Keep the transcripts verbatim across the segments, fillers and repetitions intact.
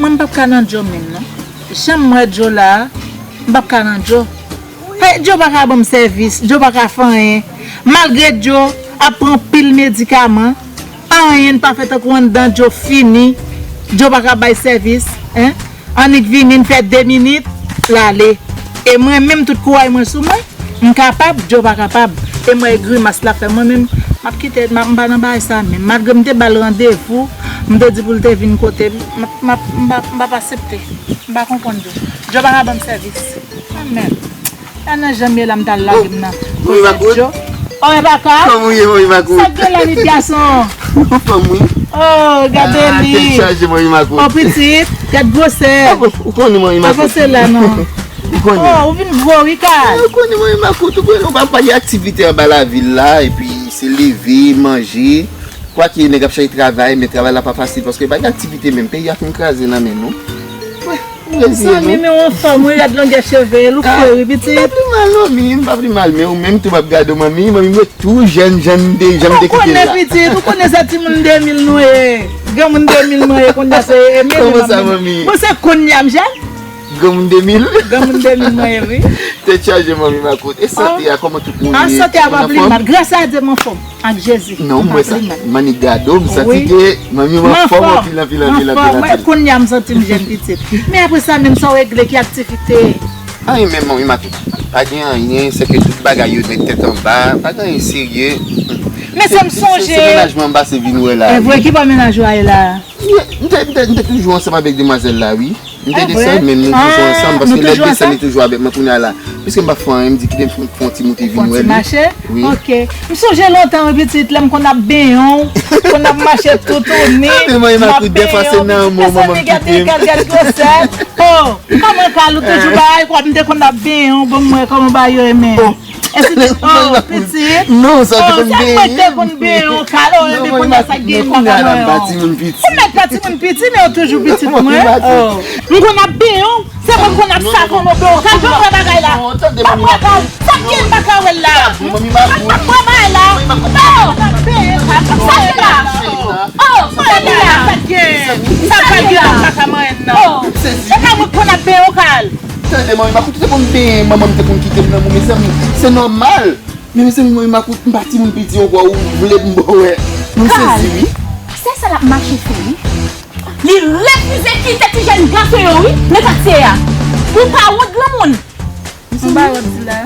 Mwen m p ap ka nan Djo menm non. Jan m wè Djo la a, m p ap ka nan Djo. Hey, Djo pa ka ban m sèvis, Djo pa ka fè anyen. Malgre Djo ap pran pil medikaman, anyen n pa fè tankou anndan Djo fini. Djo pa ka bay sèvis, en. Annik vini, n fè de minit, l ale. E mwen menm, tout kouraj mwen sou mwen, m kapab, Djo pa kapab. E mwen, e grimas l ap fè mwen menm, m ap kite, m ap, m pa nan bagay sa menm. Malgre m te ba l randevou, m te di pou l te vin kote m, m ap, m ap, m pa, m p ap aksepte. M pa konprann Djo. Djo pa ka ban m sèvis. Amèn. A nan janm ye la m t al lage m nan. Manmi Makout? Djo. Oh, e baka? Kòman w ye, manmi Makout? Sa k gen la, vit gason? Anfòm, wi. Oh, gade li. Ah, tèt chaje, manmi Makout. Oh, pitit, gad gwosè. Ah, bon, ou konnen, manmi Makout. Avanse la, non. Ou konnen. Oh, ou vin gwo, wi, Kal. Ah, ou konnen, manmi Makout, ou konnen, ou pa pale aktivite anba lavil la, epi se leve, manje. Kwake nèg ap chache travay, men travay la pa fasil, paske pa gen aktivite menm. Peyi a fin kraze nan men nou. Wè, nou reziye nou. Zanmi, men w anfòm, wi, gad longè cheve l, ou fre, wi, pitit. M pa pi mal, manmi, m pa pi mal, men ou menm tou m ap gade w, manmi, manmi, m ret tou jèn, jan m te, jan m te kite l la. Ou konnen, pitit, ou konnen se timoun de mil nou ye. Granmoun de mil mwen ye, konnen se, e, men kòman sa, manmi? Bon, se kounye a m jèn. Granmoun de mil? Granmoun de mil mwen ye, wi. Tèt chaje, manmi Makout. E sante a, kòman tout moun ye? Ah, sante a pa pi mal. Gras a Dye, m anfòm. Ak Jezi. Non, m wè sa. M annik gade w, m santi ke manmi w anfòm anpil, anpil, anpil, anpil, anpil. Kounye a m santi m jèn pitit. Men apre sa, menm sa w regle, ki aktivite? Anyen menm, manmi Makout. Pa gen anyen, se ke tout bagay yo ret tèt anba. Pa gen anyen serye. Men se m sonje. Se, se, se mennaj mwen m pase vin wè la, wi. E vre, ki bò mennaj ou a ye la? M te, m te, m te toujou ansanm avèk demwazèl la, wi. M te desann, men nou toujou ansanm, paske lè desann li toujou avèk mwen kounye a la. Piske m pa fè anyen, m di kite m fè yon ti moute vin wè li. Fè yon ti mache? Wi. Ok. M sonje lontan, wi, pitit, lè m konn ap benyen w, konn ap mache toutouni, m ap benyen w. Mezanmi, gade, gade, gade gwosè. Oh, kòman Kal ou toujou bay, kwè m te konn ap benyen w, bon, m wè kòman bagay yo ye, men. Oh, pitit. Non, sa te konn benyen. Oh, se mwen te konn benyen w, Kal, oh, ebyen kounye a sa gen, m pa ka benyen w. Ou mèt pa timoun piti, men ou toujou pitit mwen. Oh. M konn ap benyen w, se mwen m konn ap savon w, benyen w. Kal, pa wè bagay la. Pa wè Kal. Sa k gen m pa ka wè l la. Pa wè bagay la. Oh, sa k gen la. Oh, sa k gen la. Sa k gen la. Sa k gen la. M pa ka manyen non. Oh. E pa mwen k konn ap benyen w, Kal. Tande, manmi Makout, ou te konn benyen manman m te konn kite m nan mou, mezanmi, se nòmal. Men mezanmi, manmi Makout, m pa timoun piti ankò, ou vle m ba w wè. Nou sezi, wi. Se sa l ap mache fè, wi. Li refize kite ti jèn gason yo, wi, nan katye a. Ou pa wont, granmoun? Ou pa wont, di la.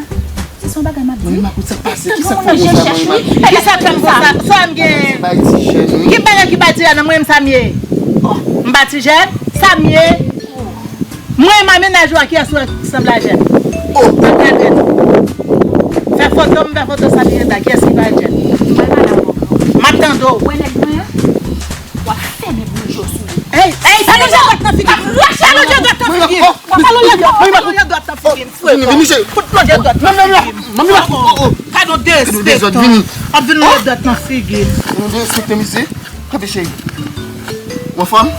Se son bagay m ap di. Manmi Makout, sa k pase? Kisa k fè w konsa, manmi Makout? Kisa k fè m konsa? Sa m gen? Bay ti jèn, wi. Ki bagay ki bay ti jèn nan mwen, sa m ye? M pa ti jèn, sa m ye. Mwen, m a mennaj ou a, kiyès ou sanble a jèn? Oh! Mwen gade tou. Fè foto, m fè foto sa li rete la, kiyès ki pa jèn? Mwen pale avè w. M ap tande w. Wè nèg mwen an? W ap fèmen boul je w sou li. Ey, ey, pa lonje dwèt nan figi m. Rache lonje dwèt nan figi m. Pa lonje dwèt nan figi m, frè. Vini, vini, cheri. Fout lonje dwèt nan figi m. Non, non, non. Manmi, oh, oh. Gad yon derespektan. Ap vin lonje dwèt nan figi m. Gad yon derespektan, misye. Kanpe, cheri. Ou anfòm?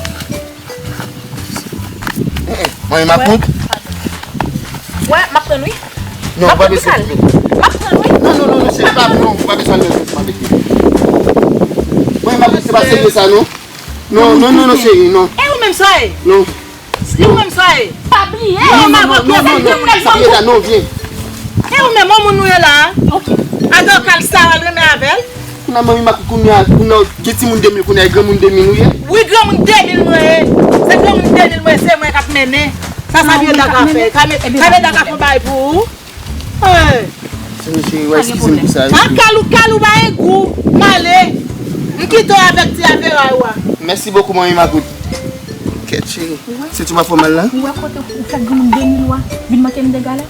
Manmi Makout. Wè, m ap tann wi. Non, ou pa bezwen kite. M ap tann wi. Non, non, non, non, cheri, pa, non, ou pa bezwen al nan sens avèk li. Manmi Makout, se pa serye sa, non. Non, non, non, non, cheri, non. E ou menm sa ye? Non. E ou menm sa ye? Pa bliye. Non, non, non, non, non, non, non, non, vyen. E ou menm, yon moun ou ye la a? Ok. Atò, Kal sa al renmen avè l? Kounye a manmi Makout, kounye a, kounye a, ki timoun de mil, kounye a, e granmoun de mil ou ye? Wi, granmoun de mil mwen ye. Se granmoun de mil mwen, se mwen k ap mennen. Sa, sa Violeta ka fè? Ka met, ka met la ka fè yon bagay pou ou? Hey! Sè m cheri, w a eskize m pou sa, wi. An Kal ou, Kal ou pa gen gou, m ale. M kite w avèk ti averay ou a. Mèsi bokou, manmi Makout. Kèt, cheri. Se ti m ap fè mal la? Ou wè kote ou fè granmoun de mil ou a vin manke m dega la?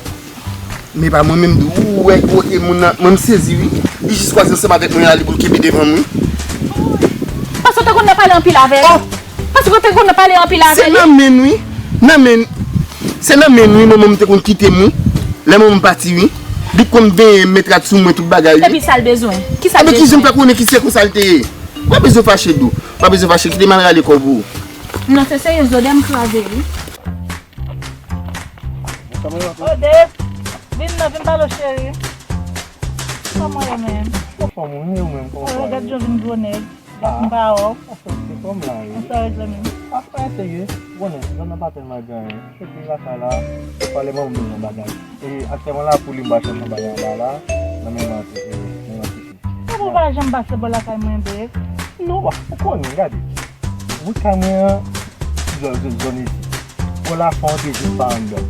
Men pa mwen menm di w, ou wè kote moun nan, mwen m sezi wi. Li jis kwaze ansanm avèk mwen ale pou l kenbe devan m wi. Paske w te konn nan pale anpil avè l. Oh! Paske w te konn nan pale anpil avè l. Se nan men n wi. Nan men n. Se nan men n wi, manman m te konn kite m wi. Lè manman m pati wi. Li t konn benyen m, met rad sou mwen, tout bagay wi. Epi sa l bezwen? Kisa l bezwen? Ebyen kijan m fè konnen ki se konsa l te ye? Ou pa bezwen fache Dou. Ou pa bezwen fache, kite m al rale kò pou ou. Non, se serye, zòdè m kraze wi. Ode, vin nan, vin pale w cheri. Kòman w ye menm? Anfòm wi, e ou menm, kòman w ye? Gad jan w vin gwo nèg. Dèske m pa wè w. Sa fè se kòm la, wi. Ou serye, zanmi m? Pa fè serye. Ou konnen, zòn nan pa tèlman gen anyen. Epi lakay la, se pale manman m bezwen bagay. E aktyèlman la, pou li, m pral chèche yon bagay anba la, nan men manti, e, nan manti fi. Sa pou pa janm pase bò lakay mwen, Dave? Non, wa, ou konnen, gade. Wout kay mwen an, zòn, zòn, zòn isit. Bò la fè antre jis pa anndan.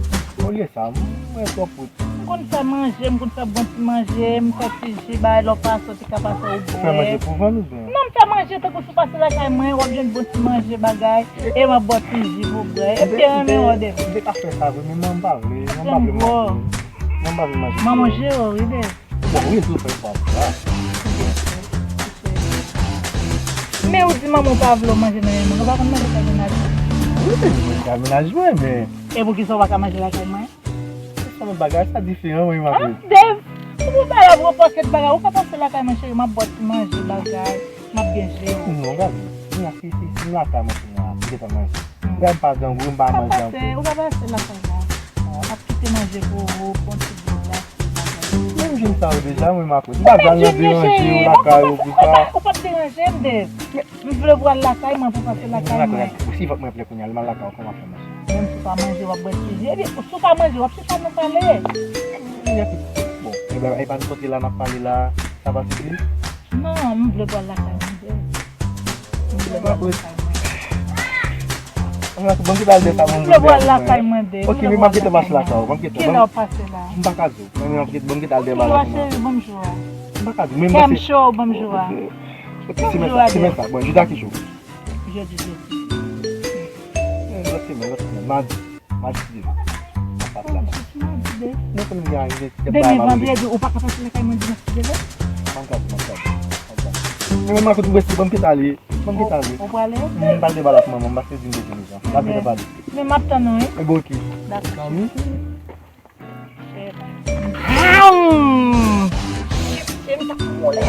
Olye sa, mwen twòp wout. M konn fè manje, m konn fè bon ti manje, m fè ti ji, bay lè w pase, w te ka pase w bwè. Ou fè manje pou vann oubyen? Non, m fè manje, tankou si w pase lakay mwen, w ap jwenn bon ti manje, bagay, e m ap ba w ti ji pou w bwè. Epi te renmen w, Dave. M te ka fè sa vre, men manman m pa vle, manman m pa vle manje. Manman m pa vle manje. Manman w jere w, wi, Dave. Bon, wi, tou fè sa, sa. Men ou di manman w pa vle w manje nan men mwen, ou pa konn manje kay mennaj mwen? Wi, men mwen kay mennaj mwen, men. E poukisa w pa ka manje lakay mwen? Se sèlman bagay sa diferan, wi, ma. Ah, Dave, ou pou bay la gwo pakèt bagay, ou ka pase lakay mwen, cheri, m ap ba w ti manje, bagay, m ap byen jere w. Non, gade, kounya si, si, si m lakay mwen kounya, m gentan manje. Gade m pa grangou, m pa manje ankò. Ou ka pase lakay la. M ap kite manje pou ou, bon ti bout la. Menm jwenn sa yo deja, mwen, ma kout. M pa pral nan deranje yo lakay yo pou sa. Ou p ap deranje m, Dave. M vle w pral lakay mwen pou pase lakay mwen. Si vant mwen plen kounya, lè m al lakay ou, kòman fè manje? Menm si w pa manje, w ap bwè ti ji. Epi, si w pa manje, w ap chita nou pale. Bon, e pa nou kote la, n ap pale la, sa pa sifi? Non, m vle pral lakay mwen, Dave. M vle pral lakay mwen. Bon, m kite al dèyè sa, bon, m vle pral lakay mwen, Dave. Ok, men m ap kite mache lakay ou, m ap kite. Kilè w pase la? M pa ka di w. Men m ap kite, bon, m kite al dèyè ba la. Bonjou, cheri, bonjou. M pa ka di w, men m pase. Kè m cho, bonjou. Ok, semèn sa, semèn sa. Bon, jodi a ki jou? Jodi, jodi. Eh, lòt semèn, lòt semèn, madi. Madi, si Dye vle. Nan pati la. Oh, jodi madi, de. Non, konnen gen anyen, de, de, demi vandredi, ou pa ka pase lakay mwen dimanch, si Dye vle? M ap gade, m ap gade, m ap gade. Men, men, ma kout, m rete, ban m kite ale. Ban m kite ale. Ou, ou prale? M pral debale ak manman m, paske di m bezwen nou jan. N ap vin pale. Men m ap tann ou, wi. E bon, ok. Dakò. Zanmi. Hum! Shit, m t ap moulen.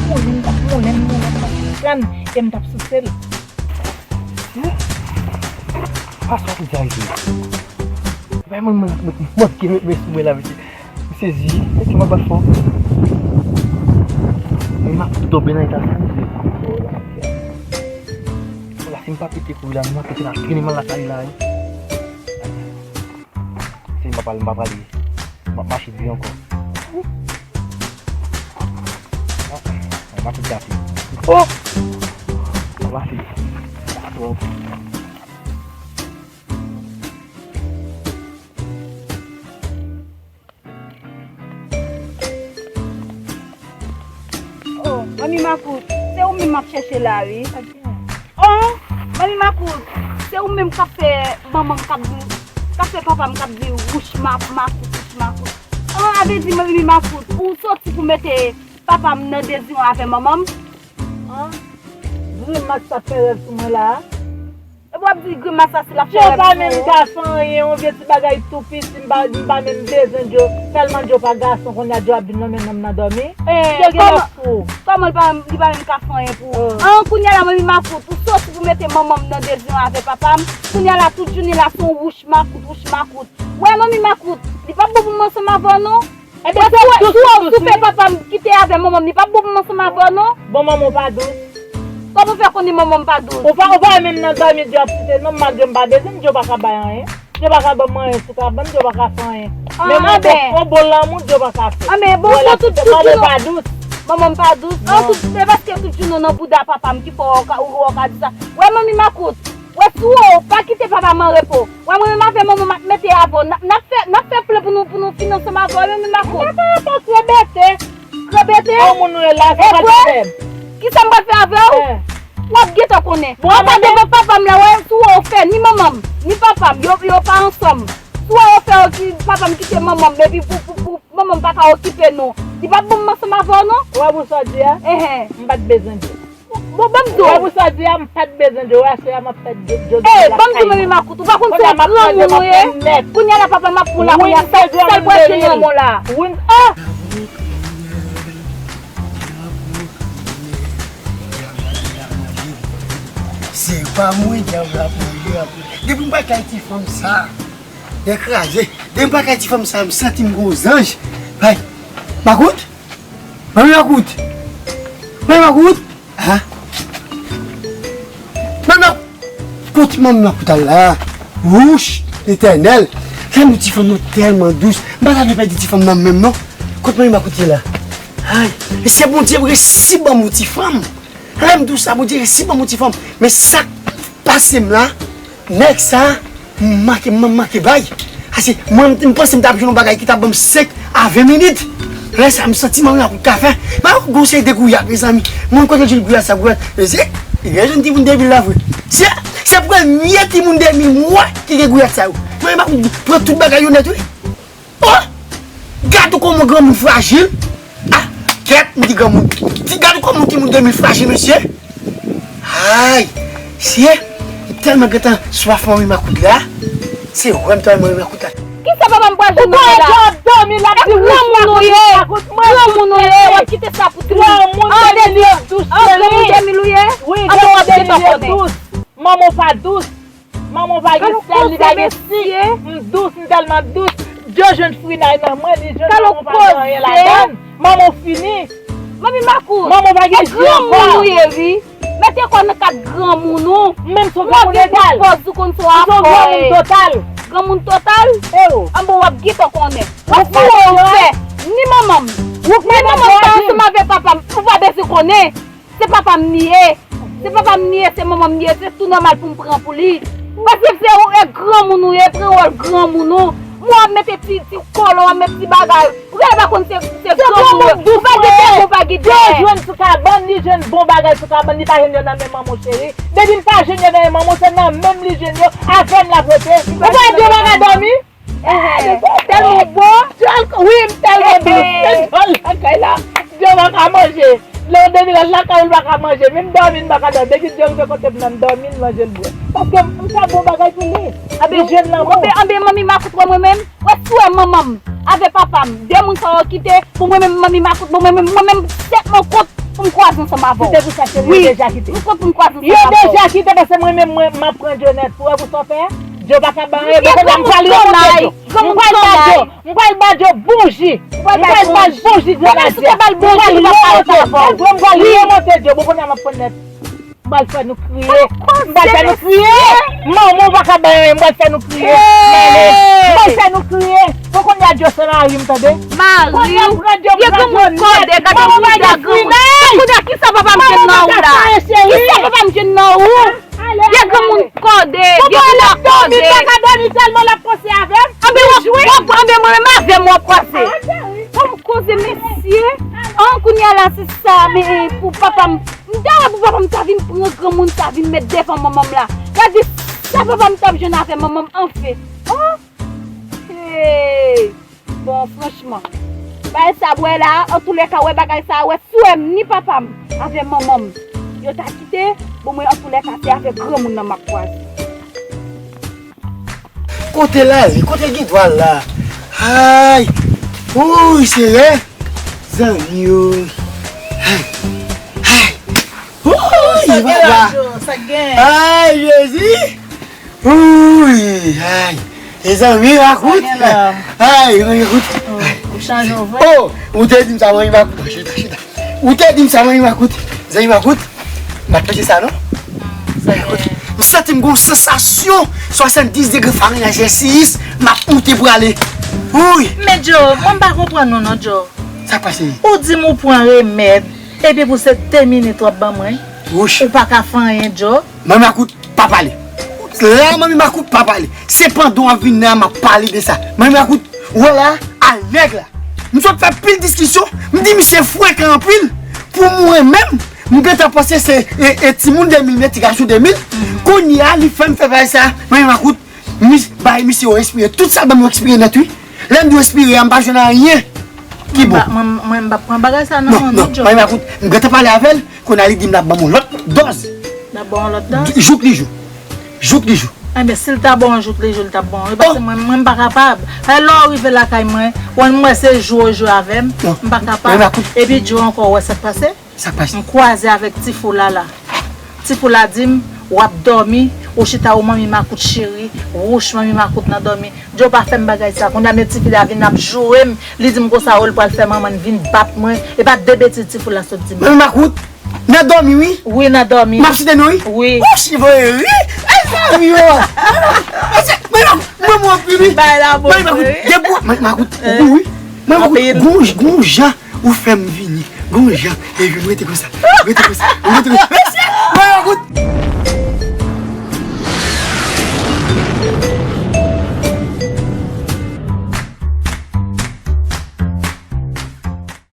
Moulen, m t ap moulen, moulen, m t ap pran, e m t ap souse l. Paswa ki dja rive. Bay mwen, mwen, mwen, mwen, mwen, mwen, mwen, mwen, mwen, mwen, mwen, M sezi, tèt mwen bat fò. Men m ap tonbe nan eta sa, mesye. Wala, si m pa pete kouri la, m ap pete la, trennen m al lakay la, wi. Si m pa prale, m pa prale. M ap mache di ankò. M ap mache di api. Oh! M ap mache. Sa twòp. Oh, Manmi Makout, se ou menm m ap chèche la, wi. Oh, Manmi Makout, se ou menm k ap fè manman m k ap di, k ap fè papa m k ap di wouch ma-, makout, wouch makout. Oh, a vle di Manmi Makout, ou soti pou mete papa m nan deziyon avè manman m? An? Grimas sa ap fè rèv sou mwen la a? Epi w ap di grimas sa si l ap fè rèv pou ou. Djo pa menm ka fè anyen, yon vye ti bagay tou piti, m pa, m pa menm bezwen Djo. Tèlman Djo pa gason, kounye a Djo ap vin lonmen nonm nan dòmi. Eh, Djo gen lòt pou ou. Kòman, kòman li pa, li pa menm ka fè anyen pou ou? Oh. An, kounye a la, Manmi Makout, ou soti pou mete manman m nan deziyon avè papa m. Kounye a la, tout jounen la, se yon wouch makout, wouch makout. Wè, Manmi Makout, li p ap bon pou m ansanm avè w, non. Ebyen, se w, se w, si w fè papa m kite avè manman m, li p ap bon pou m ansanm avè w, non. Bon, manman w pa dous. Kòman w fè konnen manman m pa dous? Ou pa, ou pa menm nan dòmi Djo ap site non m, malgre m pa bezwen l, Djo pa ka bay anyen. Djo pa ka ban m anyen, si w ka ban m, Djo pa ka fè anyen. Men mwen, bon, yon bon lanmou, Djo pa ka fè. Anben, bon, bon, tout, tout jounen, manman w pa dous. Manman m pa dous. An, tout, se paske tout jounen w nan bouda papa m ki fè w ka, ou, ou ka di sa. Wè, Manmi Makout, wè, si w, pa kite papa m an repo. Wè, mwen menm avè manman m ap mete avè w. N ap, n ap fè, n ap fè plan pou nou, pou nou fin ansanm avè w, Manmi Makout. Mwen pa rapò rebete. Rebete? Yon moun nou ye la, sa pral fè m. Kisa m pral fè avè w? W ap gentan konnen. An pa devan papa m la, wè, si w fè ni manman m, ni papa m, yo, yo pa ansanm. Si w fè yo ki, papa m kite manman m, epi pou, pou, pou manman m pa ka okipe nou, li p ap bon m ansanm avè w, non. Ou wè pou sa w di a? Enhen. M pa t bezwen di. Bon, ban m di w. Wè pou sa w di a, m pa t bezwen di w, aswè a m ap fè Djo, Djo lakay mwen. Ey, ban m di w, Manmi Makout, ou pa konn se yon granmoun ou ye? Kounye a la papa m ap pran la, kounye a sa, sa l pral di manman w la. Win, ah! Se pa mwen, dyab la, pou mwen, dyab. Depi m pa kay ti fanm sa, lè kraze. Depi m pa kay ti fanm sa, m santi m gon zanj. Bay, Makout? Manmi Makout! Manmi Makout! Ha? Manmi Makout! Kot manmi Makout al la? Wouch! Letènèl! Lè m ti fanm nan tèlman dous. M pa ta vle pèdi ti fanm nan menm non. Kot manmi Makout ye la? Ay! E se Bondye resi ban m yon ti fanm. Lè m dous sa, Bondye resi ban m yon ti fanm. Men sa k pase m la, nèg sa, m manke, m manke bay. Ase, mwen, m panse m t ap jwenn yon bagay ki t ap ban m senk a ven minit. Lè sa, m santi manmi Makout ka fè. Ba, gon seri de gouyad, mezanmi. Mwen, kote l jwenn gouyad sa, gouyad? Mezanmi, li gen jwenn timoun de mil la vre. Se, se premye timoun de mil m wè ki gen gouyad sa yo. Manmi Makout pran tout bagay yo nèt, wi. Oh! Gad ou kòman granmoun frajil. Ah, kèt, m di granmoun. Di gad ou kòman timoun de mil frajil, mesye. Ay, mesye, m tèlman gentan swaf manmi Makout la. Se wè m tèlman manmi Makout la. Kisa papa m pral jwenn nan la? Ou pa dòmi, l ap di granmoun ou ye. Granmoun ou ye, w ap kite sa pou tout moun. An de mil, an granmoun de mil ou ye? Wi, granmoun de mil yo dous. Manman w pa dous. Manman w pa gen sèl, li pa gen sik. M dous, m tèlman dous. Djo jwenn frinay nan mwen, li jwenn manman w pa gen anyen ladan l. Manman w fini. Manmi Makout, manman w pa gen je ankò. Granmoun ou ye, wi. Mete kò nan kad granmoun ou. M menm se yon granmoun egal. Pòz ou konn se yon afè. M se yon granmoun total. Granmoun total? E o. Anben w ap gentan konnen. W ap foure ou fè. Ni manman m. Ni manman m pa ansanm avèk papa m. Ou pa bezwen konnen. Se papa m li ye. Se papa m li ye, se manman m li ye, se tou nòmal pou m pran pou li. Paske se ou e granmoun ou ye, pran wòl granmoun ou. Mwen w ap mete ti, ti kolon, w ap mete ti bagay. Ou genlè pa konn se, se granmoun ou ye. Ou pa gen tèt, ou pa gen tèt. Yo jwenn sou kabann, li jwenn bon bagay sou kabann, li pa jwenn yo nan men manman w cheri. Depi l pa jwenn yo nan men manman w, se nan men m li jwenn yo, avè m l ap rete. Ou pa di yo pa ka dòmi? Tèlman bon. Djòl, wi, m tèlman dous. Se djòl lakay la. Djòl pa ka manje. Lè w depi rès lakay ou, l pa ka manje. Menm dòmi, l pa ka dòmi. Depi Djòl rive kote m nan, m dòmi, m manje, l bwè. Paske m fè bon bagay pou li. Li jwenn lanmou. Anben, anben, manmi Makout wè mwen menm. Wè si w wè manman m avè papa m. De moun sa yo kite pou mwen menm, manmi Makout, pou mwen menm, mwen menm, sèt mwen kont pou m kwaze ansanm avè w. Si se pou sa, cheri, yo deja kite. Wi, m kont pou m kwaze ansanm avè w. Yo deja kite, paske mwen menm, mwen, m ap pran Djo nèt. Ou wè pou sa w fè a? Djo pa ka ban anyen, bon, kounye a m pral remonte Djo. M pral ba Djo, m pral ba Djo bouji. M pral ba l bouji grenadya. M pral remonte, m pral remonte Djo, bon, kounye a m ap pran nèt. M pral fè nou kriye. M pral fè nou kriye. Manman w pa ka bay anyen, m pral fè nou kriye. M pral fè nou kriye. Bon, kounye a Djo se mari m, tande. Mari w? Vye granmoun kòde, gade moun sa granmoun. Kounye a kisa papa m jwenn nan ou la? Kisa papa m jwenn nan ou? Vye granmoun kòde, vye granmoun kòde. Anben w ap, w ap, anben mwen menm avè m w ap kwaze. Ban m koze mesye. An, kounye a la se sa, men pou papa m, m ta wè pou papa m ta vin pran granmoun sa vin met devan manman m la. Gade sa papa m t ap jwenn avè manman m anfen. Oh! Hey! Bon, franchman, bagay sa w ap wè la, antoulèka, wè bagay sa, wè si w wè m, ni papa m avè manman m, yo ta kite, bon, mwen, antoulèka, se avè granmoun nan m ap kwaze. Kote l ale? Kote Gidwal la? Ay! Wouy, Seyè! Zanmi yo! Ay! Ay! Wouy, papa! Ay, Jezi! Wouy! Ay! Mezanmi, Makout! Ay, Makout! Ou chanje vre? Oh! Ou te di m sa, mwen, Makout! Chita, chita! Ou te di m sa, mwen, Makout! Zanmi, Makout! M pa t panse sa, non? M santi m gon sansasyon swasanndiz degre Fahrenheit, sèlsiyis, m ap moute prale. Wouy! Men Djo, mwen m pa konprann nou non, Djo. Sa k pase? Ou di m ou pran remèd, epi pou se de minit w ap ban mwen. Wouch! Ou pa ka fè anyen, Djo. Manmi Makout, pa pale. La, Manmi Makout, pa pale. Se pandan w ap vin la, m ap pale de sa. Manmi Makout, ou wè la, a nèg la. M sot fè pil diskisyon, m di misye frekan anpil. Pou mwen menm, m gentan panse se, e, e timoun de mil, men ti gason de mil. Kounye a, li fè m fè bagay sa. Manmi Makout, mis-, bay misye yo respire. Tout sa ban m yo ekspire nèt, wi. Lè m di w ekspire a, m pa jwenn anyen ki bon. Mwen, mwen, mwen, m p ap pran bagay sa nan men w non, Djo. Manmi Makout, m gentan pale avè l, kounye a li di m l ap ban m yon lòt dòz. L ap ban w yon lòt dòz? Jouk li jou. Jouk li jou. Enben, si l ta ba w yon jouk li jou, li t ap ba w yon, paske mwen, mwen, m pa kapab. Lè w rive lakay mwen, w wè se jwe w jwe avè m, m pa kapab. Epi Djo ankò, w wè sa k pase? Sa k pase? M kwaze avèk ti fou la la. Ti fou la di m, w ap dòmi, Ou chita ou manmi makout cheri, wouch manmi makout nan dòmi. Djo pa fè m bagay sa. Kounya men tifi la vin ap joure m. Li di m konsa ou l pral fè manman l vin bat mwen. E pa de betiz tifi la sot di m. Manmi makout, nan dòmi wi. Wi, nan dòmi. M ap site non wi. Wi. Wouch li voye ri. Ay zanmi yo. Mwen mwen mwen pi wi. Bay la bon. Manmi makout, debou manmi makout. Ou wi. Manmi makout, gon jan ou fè m vini. Gon jan. E vin rete konsa. Rete konsa. Rete konsa.